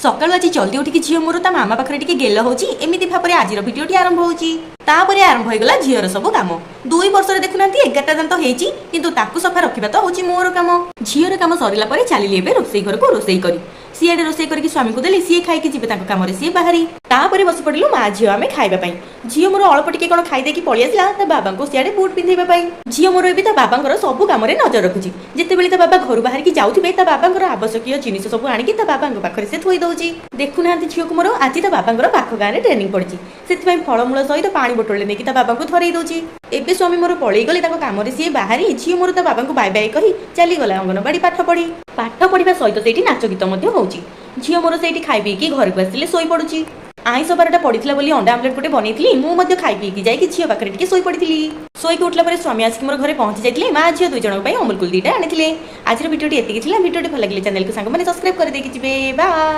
ସକାଳୁ ଆଜି ଜଲ୍ଦି ଉଠିକି ଝିଅ ମୋର ତା ମାମା ପାଖରେ ଟିକେ ଗେଲ ହଉଛି। ଏମିତି ଭାବରେ ଆଜିର ଭିଡିଓଟି ଆରମ୍ଭ ହଉଛି। ତାପରେ ଆରମ୍ଭ ହେଇଗଲା ଝିଅର ସବୁ କାମ। 2 ବର୍ଷରେ ଦେଖୁନାହାନ୍ତି, 11ଟା ଦାନ୍ତ ହେଇଛି, କିନ୍ତୁ ତାକୁ ସଫା ରଖିବା ତ ହଉଛି ମୋର କାମ। ଝିଅର କାମ ସରିଲା ପରେ ଚାଲିଲି ଏବେ ରୋଷେଇ ଘରକୁ ରୋଷେଇ କରି। ସିଆଡେ ରୋଷେଇ କରିକି ସ୍ୱାମୀଙ୍କୁ ଦେଲି, ସିଏ ଖାଇକି ଯିବେ ତାଙ୍କ କାମରେ ସିଏ ବାହାରି। ତାପରେ ବସି ପଡିଲୁ ମା ଝିଅ ଆମେ ଖାଇବା ପାଇଁ। ଝିଅ ମୋର ଅଳ୍ପ ଟିକେ କଣ ଖାଇ ଦେଇକି ପଳେଇ ଆସିଲା ତା ବାବାଙ୍କୁ ସିଆଡେ ବୁଟ ପିନ୍ଧେଇବା ପାଇଁ। ଝିଅ ମୋର ଏବେ ତା ବାବାଙ୍କର ସବୁ କାମରେ ନଜର ରଖୁଛି। ଯେତେବେଳେ ତା ବାବା ଘରୁ ବାହାରିକି ଯାଉଥିବେ, ତା ବାବାଙ୍କର ଆବଶ୍ୟକୀୟ ଜିନିଷ ସବୁ ଆଣିକି ତା ବାବାଙ୍କ ପାଖରେ ସେ ଥୋଇ ଦଉଛି। ଦେଖୁନାହାନ୍ତି ଝିଅକୁ ମୋର, ଆଜି ତା ବାବାଙ୍କର ପାଖ ଗାଁରେ ଟ୍ରେନିଂ ପଡିଛି, ସେଥିପାଇଁ ଫଳମୂଳ ସହିତ ପାଣି ବୋଟଲରେ ନେଇକି ତା ବାବାଙ୍କୁ ଧରେଇ ଦଉଛି। ଏବେ ସ୍ୱାମୀ ମୋର ପଳେଇ ଗଲେ ତାଙ୍କ କାମରେ ସିଏ ବାହାରି। ଝିଅ ମୋର ତା ବାବାଙ୍କୁ ବାଇ ବାଇ କହି ଚାଲିଗଲା ଅଙ୍ଗନବାଡି ପାଠ ପଢି। ପାଠ ପଢିବା ସହିତ ସେଇଠି ନାଚ ଗୀତ ମଧ୍ୟ ହଉଛି। ଝିଅ ମୋର ସେଇଠି ଖାଇ ପିଇକି ଘରକୁ ଆସିଲେ ଶୋଇ ପଡୁଛି। ଆଇଁଷ ବାରଟା ପଡିଥିଲା ବୋଲି ଅଣ୍ଡା ଆମଲେଟ ଗୋଟେ ବନେଇଥିଲି। ମୁଁ ମଧ୍ୟ ଖାଇ ପିଇକି ଯାଇକି ଝିଅ ପାଖରେ ଟିକେ ଶୋଇ ପଡିଥିଲି। ଶୋଇକି ଉଠିଲା ପରେ ସ୍ୱାମୀ ଆସିକି ମୋର ଘରେ ପହଞ୍ଚି ଯାଇଥିଲେ। ମା ଝିଅ ଦୁଇ ଜଣଙ୍କ ପାଇଁ ଅମୁଲକୁଲ ଦିଟା ଆଣିଥିଲେ। ଆଜିର ଭିଡ଼ିଓଟି ଏତିକି ଥିଲା। ଭିଡ଼ିଓଟି ଭଲ ଲାଗିଲେ ଚ୍ୟାନେଲକୁ ସାଙ୍ଗମାନେ ସବସ୍କ୍ରାଇବ କରିଦେଇକି ଯିବେ। ବାଏ।